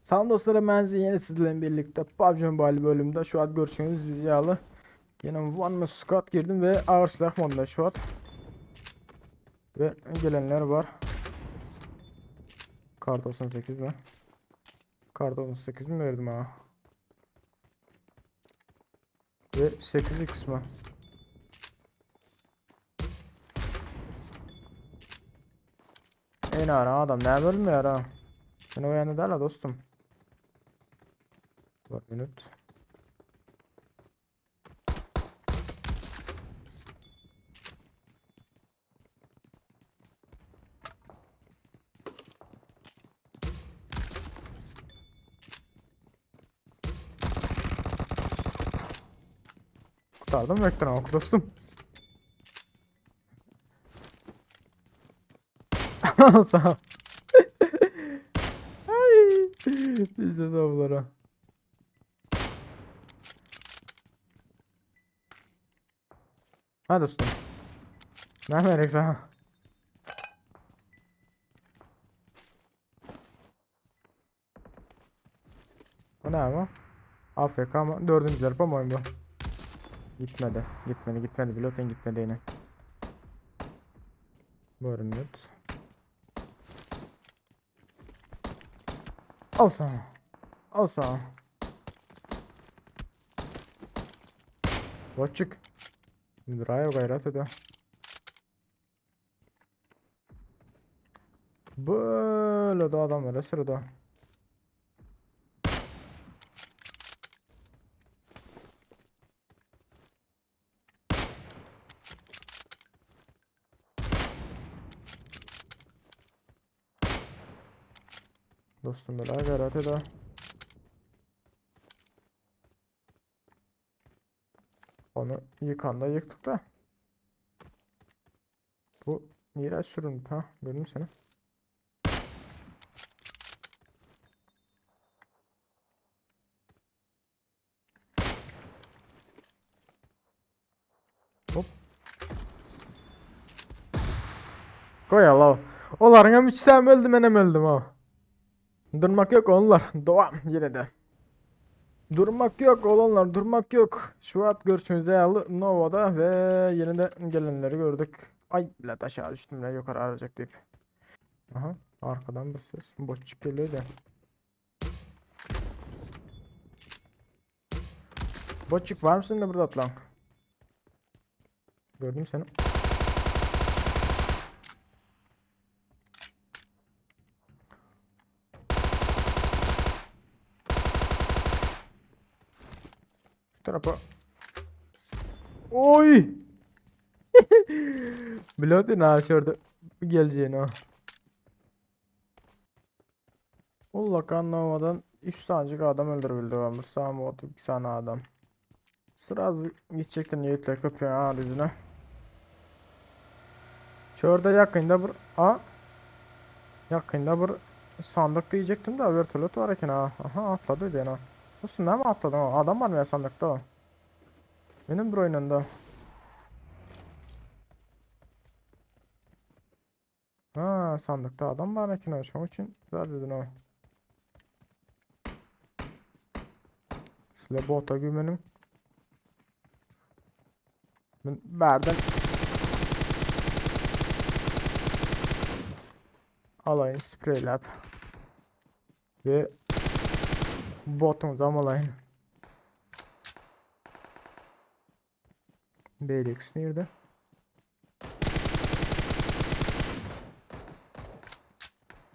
Salam dostlar, ben yine sizlerle birlikte PUBG Mobile bölümünde şu an görüşünüz ýaly Yine One Man Squad girdim ve ağır silah modunda şu an. Ve gelenler var. Kar 98 mi? Kar 98 mi verdim ha? Ve 8x mi? En ara adam ne bölmüyor ha? Ben o yanı derler dostum. Bir minut. Kurtardım vektör ok dostum. Sağ ol. Ay, Bize bunlara. Ha dostum. Ne gerek sana? Bu ne ama? AFK ama dördüncü zarpa mı oyun bu? Gitmedi. Gitmedi gitmedi. Pilotin gitmedi yine. Bir minut. Al sana. Al sana. Botçuk. Rayo gayret ede. Böyle de adam var sırada. Dostum böyle gayret ede. Onu yıkan da yıktık da. Bu niye süründü ha? Gördüm seni. Hop. Koy Allah. Onların hem üç sen öldüm ben hem öldüm ha. Durmak yok onlar. Doğam yine de. Durmak yok olanlar durmak yok. Şu an görüşünüze yağlı Nova'da ve yine de gelenleri gördük. Ay bilet aşağı düştüm ne yukarı arayacak deyip. Aha arkadan bir ses. Boşçuk geliyor da. Boşçuk var mısın da burada atlan? Gördüm seni. Şu tarafa. Oy! Biliyordun ha şurada geleceğini o. Allah anlamadan 3 tanecik adam öldürebildi varmış. Sağ mı bir tane adam. Sıra gidecekti niyetle köprüye ha yüzüne. Şurada yakında bir a yakında bir sandık diyecektim de vertolyot var eken ha. Aha atladı diyen ha. Dostum ne mi atladı o? Adam var mı ya sandıkta? Benim bir oyununda. Ha sandıkta adam var eken ha. Şunun için güzel dedin o. Size bota güvenim. Ben verdim. Alayın spreylap. Ve botumuzu alayın. BLX nerede?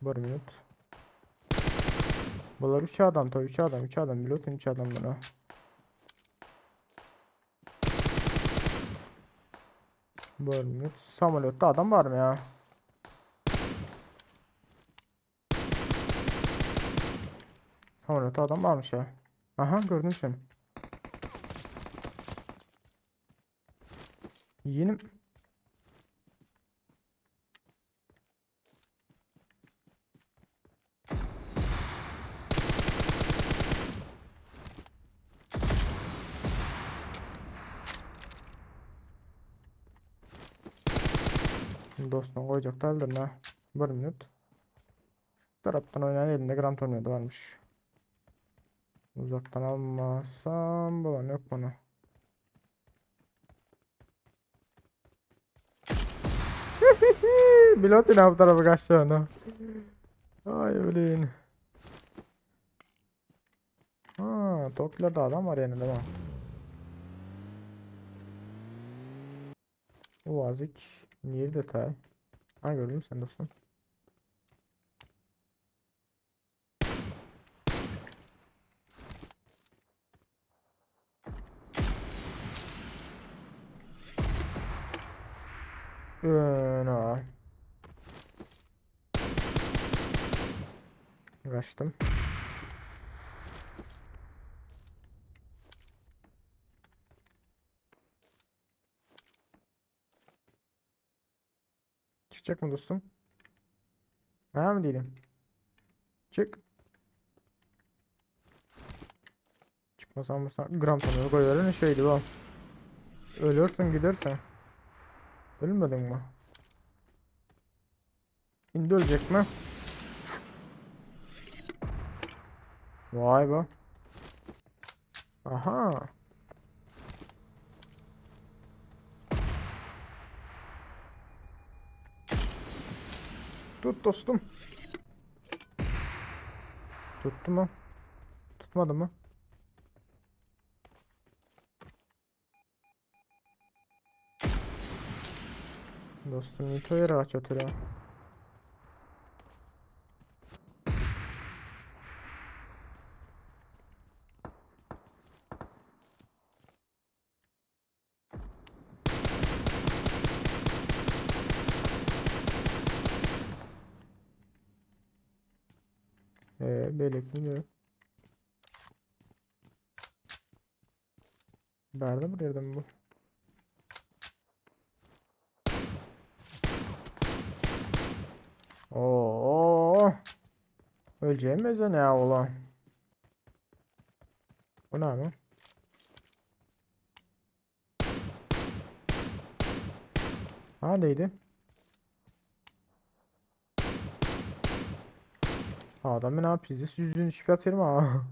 Bir minut. Bunlar 3 adam tabi 3 adam 3 adam pilotun 3 adam buna. Bir minut. Samolyotta adam var mı ya? Samolyotta adam varmış ya. Aha gördüm seni. Yenim. Dostum koyacak daldır ha. Bir minut. Taraftan oynayan elinde gram tornado varmış. Uzakdan almasam bolan yok bana. Pilot yine bu tarafa kaçtı onu. Ay bilin. Ha, Tokyo'da adam var yani değil mi? Uvazik. Nerede tay? Ha gördün sen dostum. Öne. Kaçtım. Çıkacak mı dostum? Ha mı diyelim? Çık. Çıkmasam mı gram tanıyor koyuyorum şeydi bu. Ölürsün gidersen. Ölmedin mi? Şimdi ölecek mi? Vay be. Aha. Tut dostum. Tuttu mu? Tutmadı mı? Dostum niye yere kaç oturuyor? Belki Bärde bir yerden bu? Oo. Öleceğim öze ne ulan? Bu ne mi? Ha neydi? Adam ne yapıyor? Yüzünü şüphe atıyorum ha.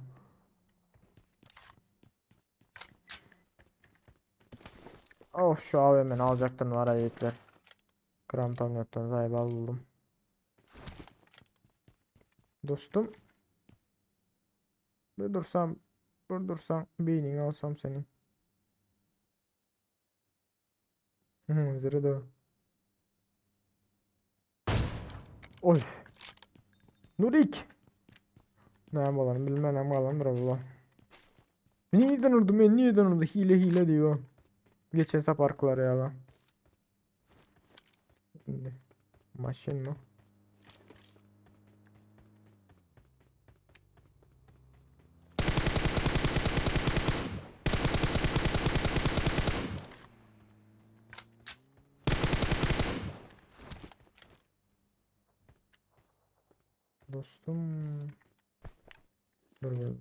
Of şu AVM'ni alacaktım var ya yiğitler. Gram tam yoktan sahibi aldım. Dostum. Bir dursam, bir dursam beynini alsam senin. Zırı da. Oy. Nurik. Ne yapalım bilmem ne yapalım bravo. Neden vurdum ben neden vurdu hile hile diyor. Geçen sefer ya lan. Şimdi maşın mı? Dostum. Dur bir.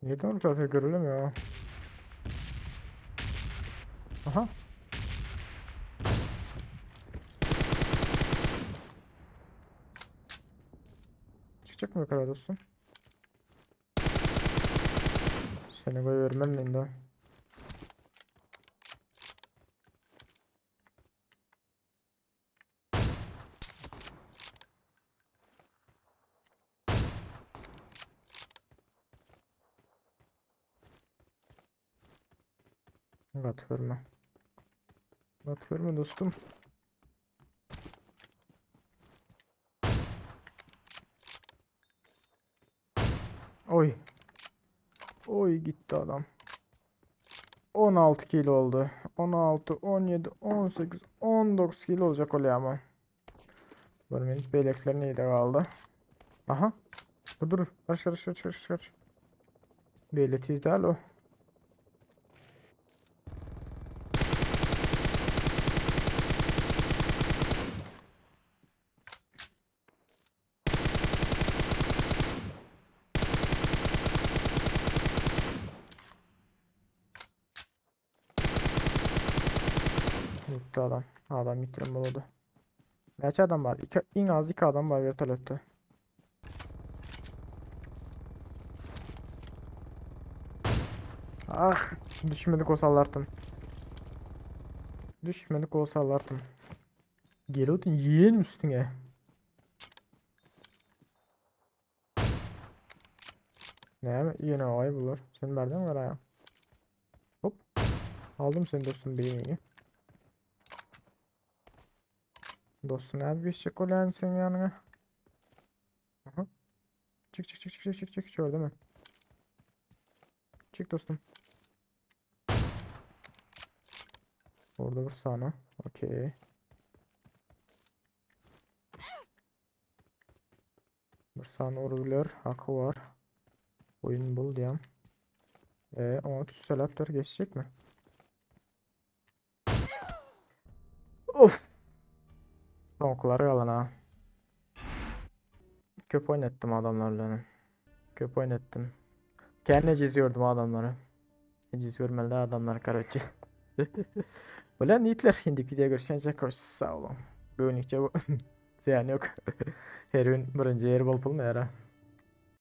Neden bu tarafa görülmüyor? Aha. Çıkacak mı yukarı dostum? Seni koyuyorum ben de. Gat görme. Gat görme dostum. Oy. Oy gitti adam. 16 kilo oldu. 16, 17, 18, 19 kilo olacak oluyor ama. Benim belekler neydi kaldı? Aha. Dur dur. Kaç kaç kaç kaç kaç. Beleti değil o. Vertolyotda adam. Adam ýitiren bolady. Näçe adam bar? Iki, iň az iki adam bar vertolyotda. Ah, düşmedik olsa alartym. Düşmedik olsa alartym. Gelip yiyelim üstüne. Näme ýene aý bular? Sen bärden garaýaň. Hop. Aldym seni dostum beýnini. Dostum nädip geçjek bolýan seň ýanyňa? Aha. Çık çık çık çık çık çık çık mi? Çık dostum. Orada vur sana. Okey. Bir sany urgular haky bar. Oýun bul diýýän. E, oňa tüsseläp dur, geçjekmi? Of. Soňkular galan ha. Köp oýnatdym adamlar bilen. Köp oýnatdym. Kän ejiz gördüm adamlary. Ejiz görmeli adamlar karoçi. Bilen ýitler indiki video görüşençe hoş sag boluň. Bugünlikçe bu. Zyýan ýok. Her gün birinji ýer bolup bolmaýar ha.